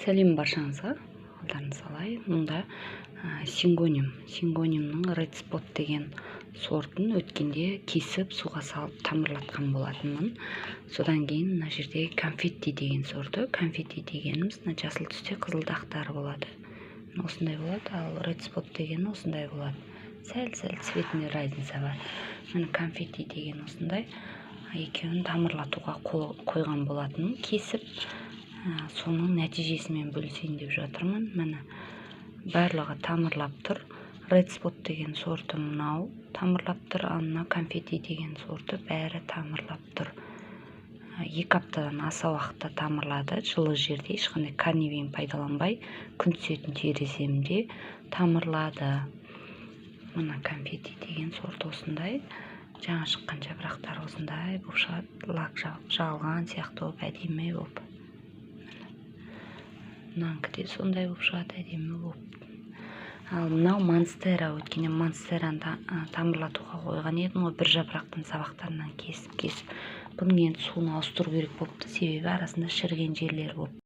Сәлем баршаңызға! Қалдарыңыз қалай? Мұнда сингониум, сингониумның Red Spot деген сортын өткенде кесіп, суға салып тамырлатқан болатынмын. Содан кейін мына жерде Конфетти деген сорты. Конфетти дегеніміз мына жасыл түсте қызыл дақтары болады, осындай болады. Ал Red Spot деген осындай болады, сәл сәл цветіне разница бар. Міне, Конфетти деген осындай. Екеуін тамырлатуға қойған болатынмын кесіп. Соның нәтижесімен бөлісейін деп жатырмын. Міне, барлығы тамырлап тұр. Red Spot деген сорты мынау тамырлап тұр, ал мына Конфетти деген сорты бәрі тамырлап тұр. 2 аптадан аса уақытта тамырлады. Жылы жерде, ешқандай корневин пайдаланбай, күн түсетін тереземде тамырлады. Мына Конфетти деген сорт осындай, жаңа шыққан жапырақтары осындай болып шығады, лак жағылған сияқты болып, әдемі болып. Мынанікі де сондай болып шығады, әдемі болып. Ал мынау монстера. Өткенде монстераны тамырлатуға қойған едім ғой, бір жапырақтан, сабақтарынан кесіп кесіп. Бұның енді суын ауыстыру керек болыпты, себебі арасында шіріген жерлері болып.